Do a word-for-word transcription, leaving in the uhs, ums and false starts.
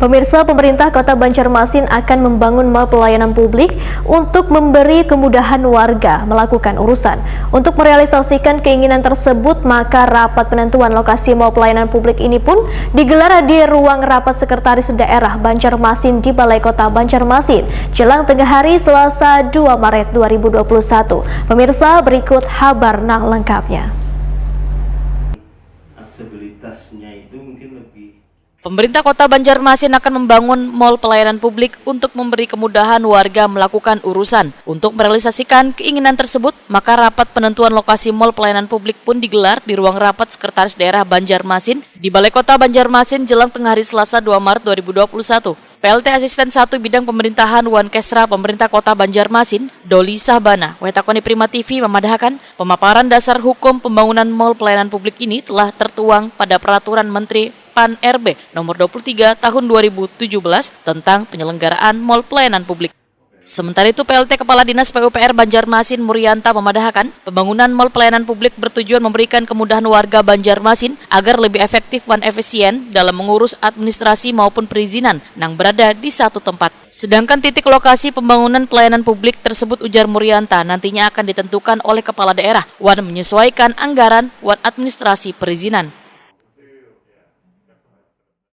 Pemirsa, pemerintah Kota Banjarmasin akan membangun mall pelayanan publik untuk memberi kemudahan warga melakukan urusan. Untuk merealisasikan keinginan tersebut, maka rapat penentuan lokasi mall pelayanan publik ini pun digelar di ruang rapat Sekretaris Daerah Banjarmasin di Balai Kota Banjarmasin, jelang tengah hari Selasa dua Maret dua ribu dua puluh satu. Pemirsa, berikut habar nang lengkapnya. Aksesibilitasnya itu mungkin lebih Pemerintah Kota Banjarmasin akan membangun mall pelayanan publik untuk memberi kemudahan warga melakukan urusan. Untuk merealisasikan keinginan tersebut, maka rapat penentuan lokasi mall pelayanan publik pun digelar di ruang rapat Sekretaris Daerah Banjarmasin di Balai Kota Banjarmasin jelang tengah hari Selasa dua Maret dua ribu dua puluh satu. P L T Asisten satu Bidang Pemerintahan Wan Kesra Pemerintah Kota Banjarmasin, Doli Sahbana, wetakoni Prima T V memadahakan pemaparan dasar hukum pembangunan mall pelayanan publik ini telah tertuang pada Peraturan Menteri Pan R B nomor dua puluh tiga tahun dua ribu tujuh belas tentang penyelenggaraan mall pelayanan publik. Sementara itu, P L T Kepala Dinas P U P R Banjarmasin Murianta memadahakan, pembangunan mall pelayanan publik bertujuan memberikan kemudahan warga Banjarmasin agar lebih efektif dan efisien dalam mengurus administrasi maupun perizinan nang berada di satu tempat. Sedangkan titik lokasi pembangunan pelayanan publik tersebut, ujar Murianta, nantinya akan ditentukan oleh kepala daerah wan menyesuaikan anggaran wan administrasi perizinan.